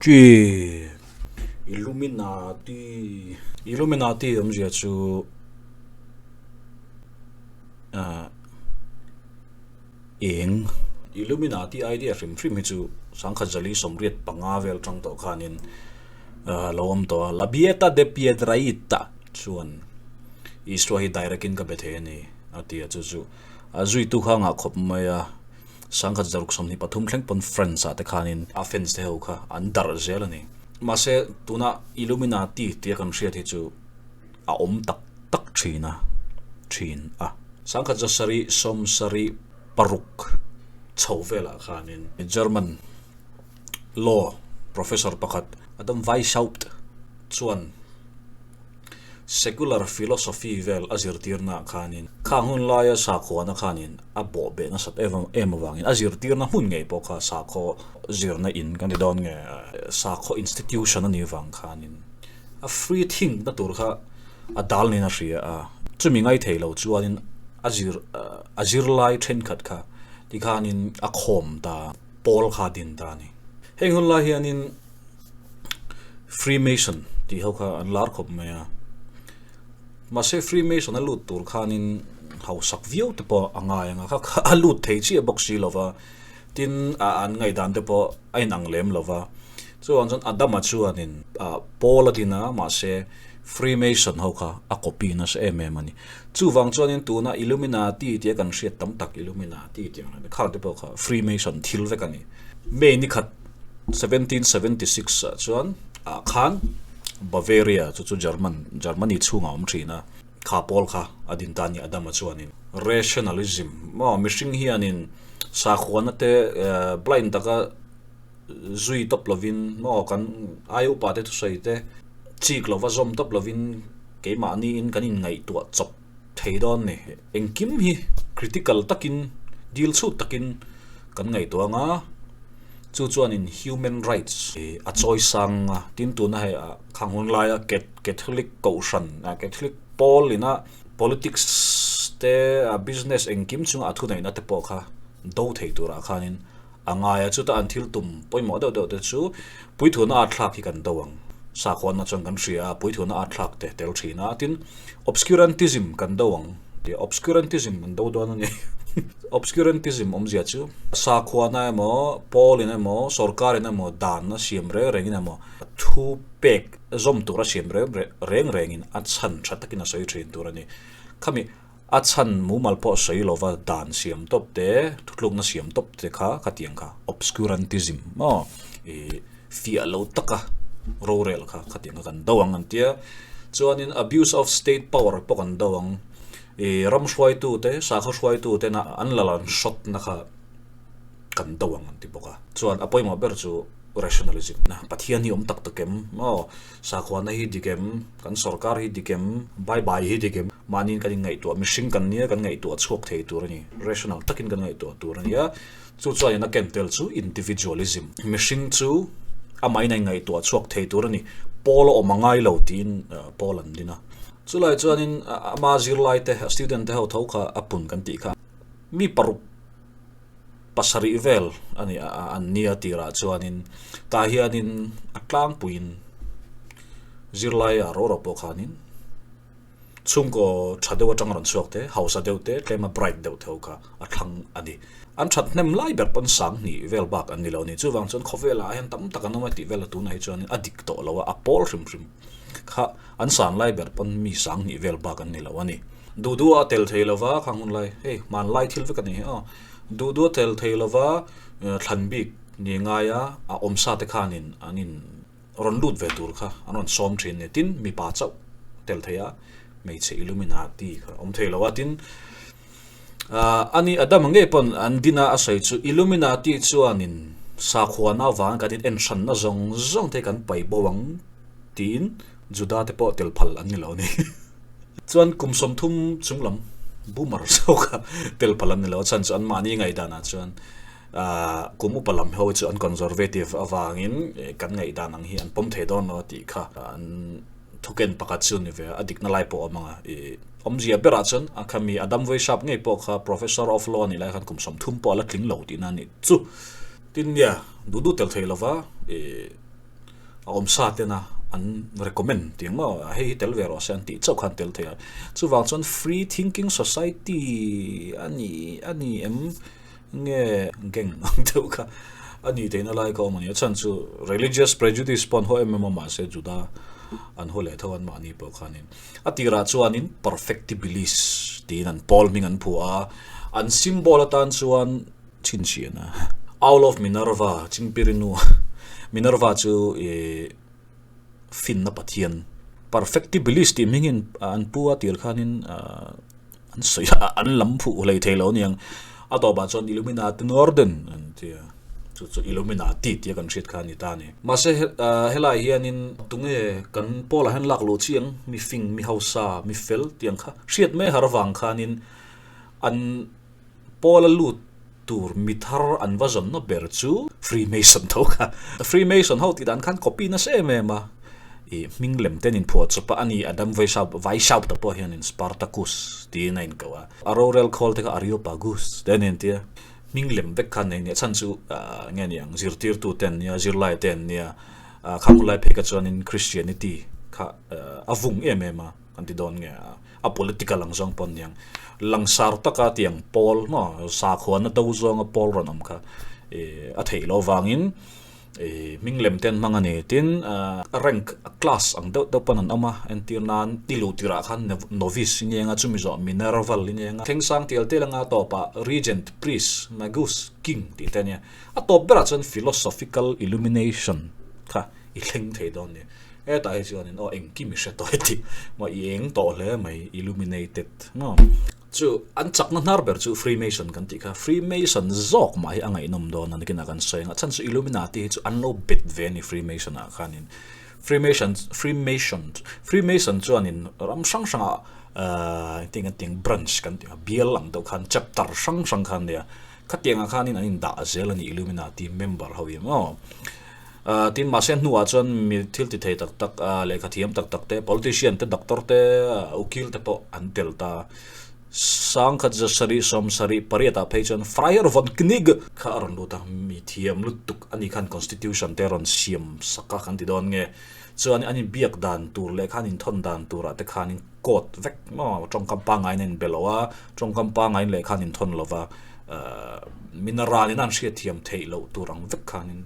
Chi Illuminati Illuminati awmzia chu ah eng Illuminati idea hrim hrim hi chu sangkhat zali 85 vel tang tawh khanin ah lo awm tawh a La Bieta de Piedrahita chuan Isua hi direct in ka be thei a ni a ti a chu chu a zuitu kha ngah khawp mai a. 1623 thleng pawn France ah te khanin a fans te ho kha an darh zel a ni. Mahse tuna Illuminati tia kan hriat hi chu a awm tak tak thin a thin a. 1776 chho velah khanin German law professor pakhat Adam Weishaupt chuan Secular philosophy vel a zirtirna ah khanin khang hun laia sakhuana khanin a bawh beh nasat em avangin a zirtirna hmun ngei pawh kha sakhaw zirna in kan ti dawn nge sakhaw institution a nih vang khanin a free think na tur kha a dal niin a hria a, chumi ngai thei lo chuanin a zir a zirlai thenkhat kha tikhanin a khawm ta pawl kha a din ta a ni. Heng hun lai hianin. Freemason tih ho kha an lar khawp mai a, mahse Freemason a lut tur khanin hausak viau te pawh a ngai ang a, kha kha a lut thei chiah bawk si lova, tin ah an ngaihdan te pawh a inang lem lova, chuvang chuan Adama chuanin ah pawl a din a, mahse Freemason ho kha a copy nasa em em a ni. Chuvang chuanin tuna Illuminati tia kan hriat tam tak Illuminati tih ang khang te pawh kha Freemason thil vek a ni. May ni khat 1776 ah chuan ah khan Bavaria chu chu German Germany chhungah a awm thin a, kha pawl kha a din ta a ni Adama chuanin rationalism maw mihring hianin sakhuana te blind taka zui tawp lovin maw kan ai upa te thusawi te chik lova zawm tawp lovin keimahniin kan inngaihtuah chawp thei dawn ni. Engkim hi critical takin dil chhut takin kan ngaihtuah anga chu chuanin human rights a chawi sang a, tin tuna hei ah khang hun laia Catholic kohhran Catholic pawl ina politics te business engkim chunga a thuneihna te pawh kha do thei turah khanin a ngai a, chuta an thil tum pawimawh deuh deuh te chu puithuna a thlak hi kan do ang. Sakhuana chuan kan hria a, puithuna a thlak te tel thin a, tin obscurantism kan do ang tih obscurantism kan do dawn a ni. Obscurantism awmzia chu sakhuana emaw, pawlin emaw, sorkarin emaw dan a siam reng rengin emaw thu pek zawm tur a siam reng reng rengin a chhan tha takin a sawi thin tur a ni. Khami A chhan mumal pawh sawi lova dan siam tawp te, thutlukna siam tawp te kha khatiang kha obscurantism maw i fiah lo taka rorel kha khatiang kha kan do ang an tia. Chuanin abuse of state power pawh kan do ang. I ram hruaitu te, sakhaw hruaitu tena an la lan hrawtna kha kan do ang an ti bawk a. Chuan a pawimawh ber chu rationalism na Pathian hi awm tak tak em maw? Sakhuana hi dik em? Kan sorkar hi dik em? Baibai hi dik em? Mahniin kan inngaihtuah, mihring kan nia kan ngaihtuah chhuak thei tur a ni. Rational takin kan ngaihtuah tur a ni a. Chu chuanin a ken tel chu individualism. Mihring chu amahin a inngaihtuah chhuak thei tur a ni. Pawl a awm a ngai lo tiin pawl an din a. Chulai chuanin ama zirlaite, a student te ho tho kha a pun kan tih kha mi paruk pasarih vel a ni a an nia tirah chuanin tah hianin a tlangpuiin zirlai ah ro ro pawh khanin chhungkaw tha deuh atanga rawn chhuak te hausa deuh te tlema bright deuh theuh kha a thlang a ni. An that hnem lai ber pawn 2000 vel bak an ni lo a ni. Chuvang chuan khawvelah hian tam tak an awm a tih vel a tunah hi chuanin a dik tawh lo a, a pawl hrim hrim kha an san lai ber pawn mi 2000 vel bak an ni lo a ni. Duh duh a tel thei lova khang hun lai hei hmanlai thil vek a ni hi aw. Duh duh a tel thei lova thlan bik ni ngaia a awmsa te khanin an in rawn lut ve tur kha an rawn sawm thin a ni. Tin mipa chauh tel thei a hmeichhe Illuminati kha awm thei lo a tin ani Adama ngei pawn an din a a sawi chu Illuminati chuanin sakhuana avangin kan in en hranna zawng zawng te kan paih bo ang tiin Juda te pawh tel phal an ni lo a ni. Chuan kum 30 chung lam boomer zawk a tel phal an ni lo a chhan chu anmahni ngaihdanah chuan kum upa lam ho chu an conservative avangin kan ngaihdan ang hi an pawm thei dawn lo a tih kha an thuken pakhat chu ni ve a, a dikna lai pawh a awm ang a. Ih awmzia berah chuan a khami Adam Weishaupt ngei pawh kha professor of law a nih lai khan kum 30 pawh a la tling lo tihna a nih chu. Tin nia duh duh tel thei lova ih. a awm sa tena an recommend tih ang maw hei hi tel ve rawh se an tih chauh khan tel thei a. Chuvang chuan free thinking society a ni a ni em nge gang ang deuh kha a ni theihna lai kha awm a ni. A chhan chu religious prejudice pawh an haw em em a mahse Juda an haw leh tho an mahni pawh khanin a tirah chuanin perfectibilist tiin an pawl hming an phuah a, an symbol atan chuan Chhinchhiahna, Owl of Minerva, Chingpirinu, Minerva chu ih finna pathian, Perfectibilist tih hmingin an pu a tir khanin an sawi a, an lam phuh hlei thei lo aniang. A tawpah chuan Illuminati Norden an ti a, chu chu Illuminati tia kan hriat kha a ni ta a ni. Mahse helai hianin tunge kan pawlah hian lak luh chiang, mi fing, mi hausa, mi fel tiang kha hriat mai har avang khanin an Paula lut tur mi thar an va zawnna ber chu Freemason tho kha. Freemason ho tih dan khan copy nasa em em a, ih hming lem ten inphuah chawp a, ani Adam Weishaupt Weishaupt-a pawh hianin Spartacus tiin a inkoh a, a rorel khawl te kha Areopagus te a ni an ti a, hming lem vek khan nei nia chhan chu nge ni ang zirtirtu te an nia, zirlai te an nia, khang hun lai phei kha chuanin Christianity kha a vung em em a kan ti dawn nge a. A political ang zawng pawh aniang. Langsar taka tiang pawl maw sakhuana do zawnga pawl rawn awm kha ih a theih loh avangin ih hming lem te an hmang a ni. Tin rank class ang deuh deuh pawn an awm a, entir nan i luh tirah khan novice i nia chumi zawh minerval i nia thleng sang tial tial anga tawpah regent, priest, magus, king tih te a nia. A tawp berah chuan philosophical illumination kha i thleng thei dawn a ni. Hetah hi chuanin aw engkim i hre tawh e tih maw i eng tawh hle mai illuminated maw. Chu an chakna hnar ber chu Freemason kan tih kha Freemason zawk mah hi a ngaihnawm dawn a nikin ah kan sawi ang a chhan chu Illuminati hi chu an lo bet ve a ni Freemason ah khanin Freemason Freemason Freemason chuanin ram hrang hrang ah ahh engtin nge tiang branch kan tih a bial ang deuh khan chapter hrang hrang khan nia khatiang ah khanin an indah zel a ni Illuminati member ho hi maw. Tin, mahse hnuah chuan mi thil ti thei tak tak, lehkha thiam tak tak te, politician te, doctor te, ukil te pawh an tel ta. Sangkhat zasarih sawmsarih pariatah phei chuan Freiherr von Knig kha a rawn lut a, mi thiam lutuk a ni khan constitution te a rawn siam sak a kan ti dawn nge. Chuan an inbiak dan tur leh khan inthawn dan turah te khanin code vek maw tawngkam pangaiin a inbe lo a, tawngkam pangaiin lehkha an inthawn lo va, mineral in an hriatthiam theih loh tur ang vek khanin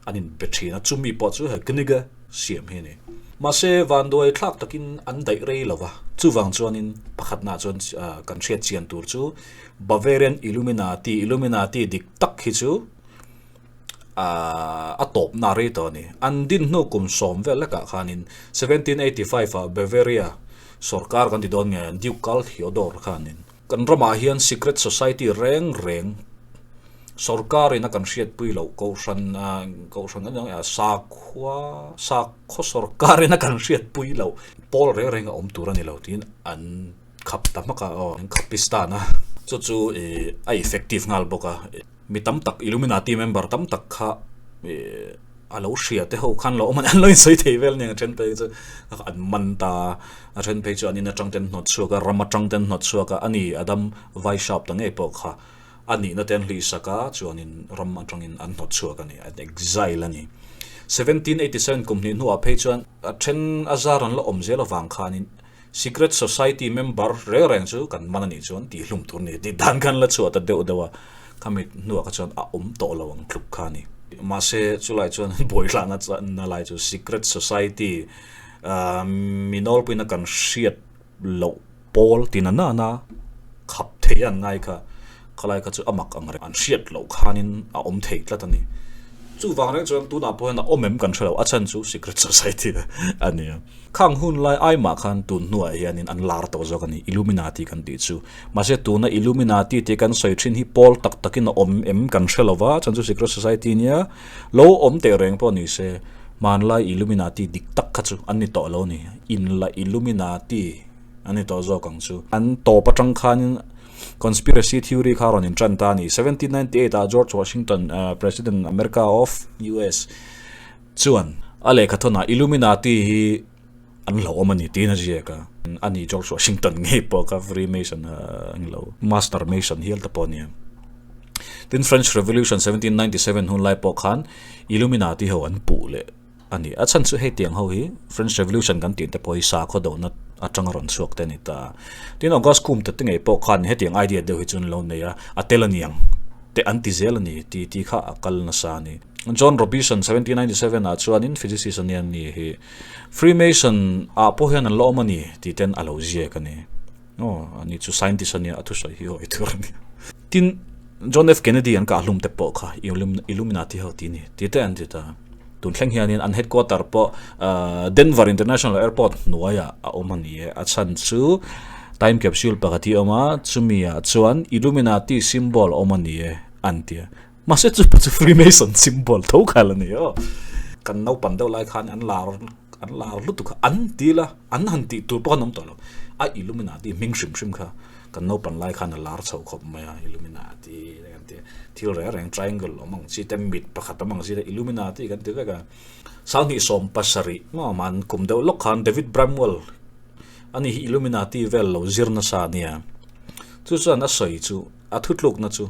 an inbe thin a, chumi pawh chu he Knigge siam hi a ni. Mahse, vanduai thlak takin an daih rei lo va, chuvang chuanin pakhatnaah chuan kan hriat chian tur chu Bavarian Illuminati, Illuminati dik tak hi chu a tawpna rei tawh a ni. An din hnu kum sawm vel lekah khanin 1785 ah Bavaria sawrkar kan ti dawn nge Duke Karl Theodor khanin Kan ramah hian secret society reng reng sorkarin a kan hriatpui loh kohhran kohhran a nia sakhua sakhaw sorkarin a kan hriatpui loh pawl reng reng a awm tur a ni lo tiin an khap ta hmak a aw an khapistan a chu chu ih a effective nghal bawk a mi tam tak illuminati member tam tak kha ih a lo hria te ho khan lo awm a ni an lo insawi thei vel aniang a then phei chu an man ta a then phei chu an in atang ten hnawt chhuak a ram atang ten hnawt chhuak a ani Adam Weishaupt ta ngei pawh kha a nihna te an hlih sak a chuanin ram atangin an hnawt chhuak a ni an exile a ni 1787 kum hnih hnuah phei chuan a then a zar an la awm zel avang khanin secret society member reng reng chu kan man a nih chuan tih hlum tur a ni tih dan khan la chhuah ta deuh deuh a khami hnuah kha chuan a awm tawh lo ang tluk kha a ni. Mahse chulai chuan buaihlahna na lai chu secret society ahh mi nawlpuina kan hriat loh pawl ti na nana khap thei an ngai kha khalai kha chu a mak ang reng an hriat loh khanin a awm thei tlat a ni. Chuvang reng chuan tunah pawh hian a awm em kan hre lo a chhan chu secret society a ni a. Khang hun lai ai mah khan tun hnuah hianin an lar tawh zawk a ni, Illuminati kan tih chu. Mahse tuna Illuminati tih kan sawi thin hi pawl tak takin a awm em kan hre lo va, chuan chu secret society nia lo awm teh reng pawh ni se, hmanlai Illuminati dik tak kha chu an ni tawh lo a ni, inla Illuminati an ni tawh zawk ang chu. An tawp atang khanin conspiracy theory kha rawn intan ta a ni. 1798 ah George Washington, President America of US, Chuan, a lehkha thawnah Illuminati hi an hlauhawm a ni tiin a ziak a. A ni George Washington ngei pawh kha Freemason a ni lo, Master Mason hial te pawh a nia. Tin, French Revolution 1797 hun lai pawh khan Illuminati ho an puh leh a ni. A chhan chu hetiang ho hi French Revolution kan tih te pawh hi sakhaw dohna atanga rawn chhuak te a ni ta. Tin, August Comte te ngei pawh khan hetiang idea deuh hi chu an lo nei a, a tel a niang te an ti zel a ni ti tih kha a kal nasa a ni. John Robison 1797 ah chuanin physicist a nia ni hi Freemason ah pawh hian an la awm a ni tih ten a lo ziak a ni. Aw, ani chu scientist a nia, a thusawi hi awi tur a ni. Tin, John F. Kennedy an kah hlum te pawh kha Illuminati ho tih a ni tih te an ti ta. Tun thleng hianin an headquarter pawh Denver International Airport hnuaiah a awm a ni e. A chhan chu time capsule pakhat hi a awm a, chumi ah chuan Illuminati symbol a awm a ni e an ti a. Mahse chu pawh chu Freemason symbol tho khal a ni aw. Kan naupang deuh lai khan an lar an lar lutuk kha an ti la, an han tih tur pawh khan awm tawh lo. A Illuminati hming hrim hrim kha kan naupang lai khan a lar chho khawp mai a, Illuminati te kan ti a, thil reng reng triangle awm ang chi te, mit pakhat awm ang chi te Illuminati kan ti vek a. 2017 maw man kum deuh lawk khan David Bramwell ani hi Illuminati vel lo zir nasa a nia. Chu chuan a sawi chu a thutlukna chu.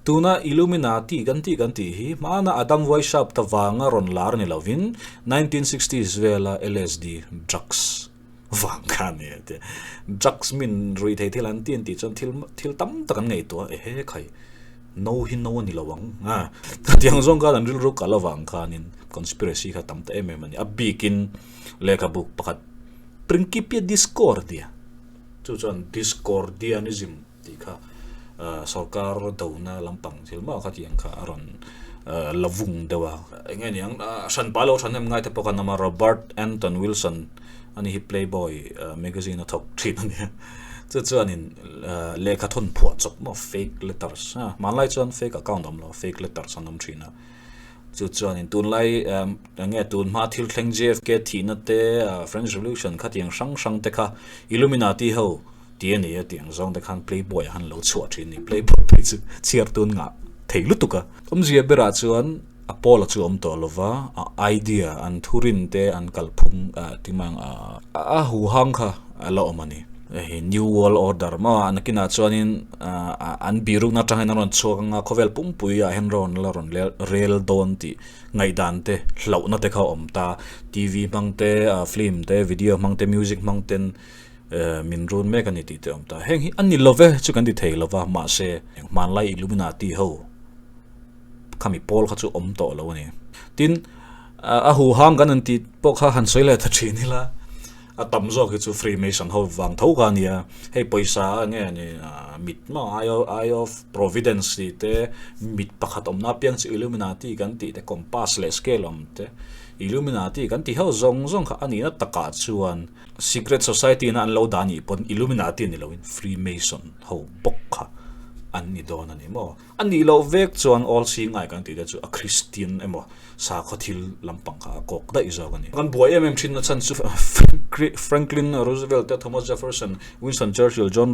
Tuna Illuminati kan tih kan tih hi hmana Adam Weishaupt ta vanga rawn lar ni lovin 1960s vela LSD drugs vang kha a ni a tia. Drugs min rui thei thil an ti an tih chuan thil thil tam tak an ngaihtuah a, ehe khai no hi no a ni lo ang a. Tiang zawng khan an rilru kal avang khanin conspiracy kha tam ta em em a ni. A bikin lehkhabu pakhat Principia Discordia chu chuan Discordianism tih kha sorkar dona lampang thil mah kha tiang kha a rawn la vung deuh a. Eng nge niang hran pa lo hran em ngai te pawh khan awm a, Robert Anton Wilson ani hi Playboy magazine a thawk thin a nia. Chu chuanin lehkha thawn phuah chawp maw fake letters a, hmanlai chuan fake account a awm lo a, fake letters an awm thin a. Chu chuanin tunlai eng nge tun hma thil thleng JFK thihna te French Revolution kha tiang hrang hrang te kha Illuminati ho Ti a ni a tih ang zawng te khan Playboy ah han lo chhuah thin a ni. Playboy phei chu chhiar tun ngah thei lutuk a. Awmzia berah chuan a Paula chu a awm tawh lo va, a idea, an thurin te, an kalphung ti mai ang a huhang kha a la awm a ni. Hei New World Order maw a nakinah chuanin an birukna atangin an rawn chhuak anga khawvel pumpui ah hian rawn la rawn rel dawn tih ngaihdan te hlauhna te kha a awm ta. TV hmang te, film te, video hmang te, music hmang ten Min run mek a ni tih te awm ta. Heng hi a ni lo ve chu kan ti thei lo va, mahse hmanlai Illuminati ho khami pawl kha chu awm tawh lo a ni. Tin, a huhang kan han tih pawh kha han sawi leh ta thin ila, a tam zawk hi chu Freemason ho vang tho kha a nia. Hei pawisa nge ni mit maw Eye of Providence tih te, mit pakhat awmna apiang chu Illuminati kan tih te, compass leh scale awm te, Illuminati kan tih ho zawng zawng kha a nihna takah chuan, Secret society na an lo dah nih pawn Illuminati ni loin Freemason ho bawk kha an ni dawn a ni maw? A nih loh vek chuan All Seeing Eye kan tih te chu a Christian emaw sakhaw thil lampang kha a kawk daih zawk a ni. Kan buai em em thin na chhan chu Franklin Roosevelt te, Thomas Jefferson, Winston Churchill, John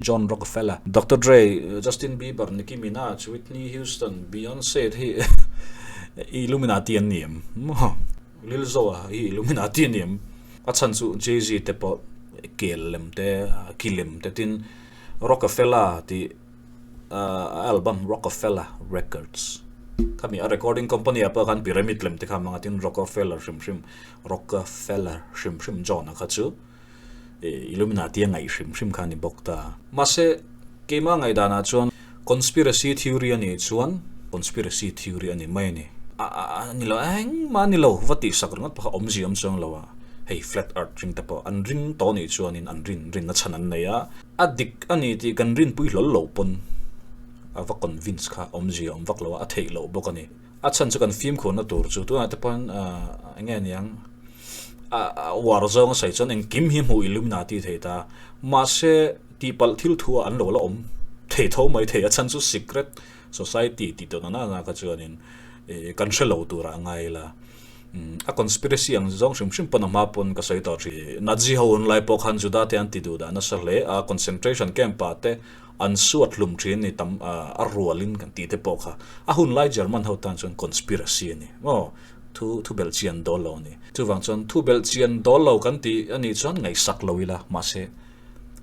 John Rockefeller, Doctor Dre, Justin Bieber, Nicki Minaj, Whitney Houston, Beyonce te hi Illuminati an ni em maw? Lilzo a hi Illuminati a ni em? A chhan chu Jay-Z te pawh kel lem te, ki lem te tin Rockefeller tih a album Rockefeller Records khami a recording company ah pawh khan pyramid lem te kha hmang a tin Rockefeller hrim hrim Rockefeller hrim hrim John a kha chu Illuminati a ngaih hrim hrim kha a ni bawk ta. Mahse keimah ngaihdanah chuan Conspiracy theory a nih chuan conspiracy theory a ni mai a ni. A ni lo, engmah a ni lo, va tih sak ringawt pawh kha awmzia awm chuang lo a, hei flat earth ring te pawh an ring tawh nih chuanin an rin rinna chhan an nei a, a dik a ni tih kan rinpui hlawl lo pawn a va convince kha awmzia awm vak lo a, a theih loh bawk a ni. A chhan chu kan fimkhurna tur chu tunah te pawn eng nge niang a uar zawng a sawi chuan engkim hi hmuh Illuminati thei ta, mahse tihpalh thil thu ah an lo la awm thei tho mai thei a chhan chu secret society tih tawh nana nana kha chuanin kan hre lo turah a ngai ila a conspiracy ang zawng hrim hrim pawn a hma pawn ka sawi tawh thin Nazi ho hun lai pawh khan Juda te an ti duh dah nasa hle a concentration camp ah te an suat hlum thin ni tam a rualin kan tih te pawh kha a hun lai German ho tan chuan conspiracy a ni maw thu thu belh chian dawl lo a ni chuvang chuan thu belh chian dawl lo kan tih a nih chuan ngaihsak lo ila mahse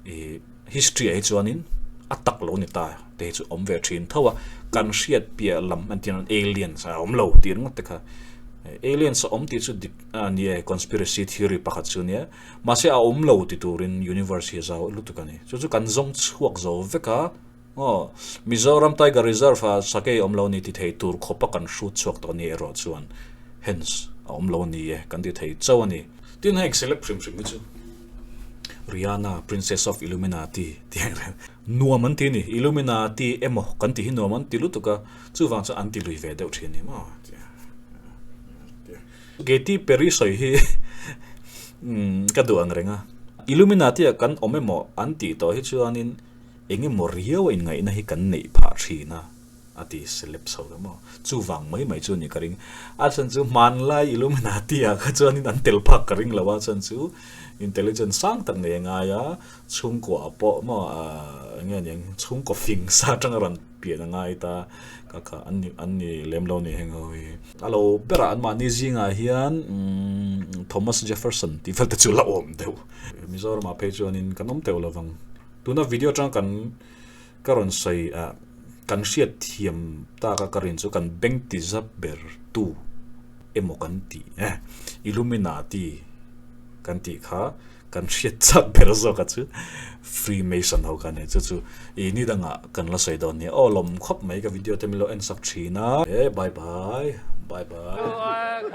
I history ah hi chuanin a tak lo ni ta te hi chu awm ve thin tho a, kan hriat piah lam an tih ang aliens a awm lo tih ringawt te kha. Aliens a awm tih chu dik a ni e, conspiracy theory pakhat chu nia. Mahse a awm lo ti turin universe hi a zau lutuk a ni. Chu chu kan zawng chhuak zo vek a, aw, Mizoram Tiger Reserve ah sakei awm lo ni ti thei tur khawpa kan hrut chhuak tawh a ni erawh chuan hence a awm lo ni e kan ti thei chauh a ni. Tin heng celeb hrim hrim hi chu Rihanna, Princess of Illuminati tih ang reng nuam an ti a ni. Illuminati emaw kan tih hi nuam an ti lutuk a, chuvang chuan an ti lui ve deuh thin a ni maw. Katy Perry sawi hi ka duh ang reng a. Illuminati ah kan awm emaw an tih tawh hi chuanin eng emaw riau a inngaihna hi kan neih phah thin a, a ti celeb chho ta maw. Chuvang mai mai chu a ni ka ring. A chhan chu hmanlai Illuminati ah kha chuanin an tel phak ka ring lo a, chhan chu intelligence sang tak nei a ngai a, chhungkua pawh maw eng nge niang chhungkaw fing sa atanga rawn pian a ngai ta ka kha an ni an ni lem lo ni heng ho hi. A lo berah anmahni zingah hian Thomas Jefferson tih vel te chu la awm deuh. Mizoramah phei chuanin kan awm teuh lovang. Tuna video atanga kan ka rawn sawi ah kan hriat thiam taka ka rin chu kan beng ti zap ber tu emaw kan tih eh Illuminati kan tih kha kan hriat chak ber zawk a chu Freemason ho kha a ni chu chu i ni dangah kan la sawi dawn nia aw lawm khawp mai ka video te min lo en sak thin a e bye bye bye bye.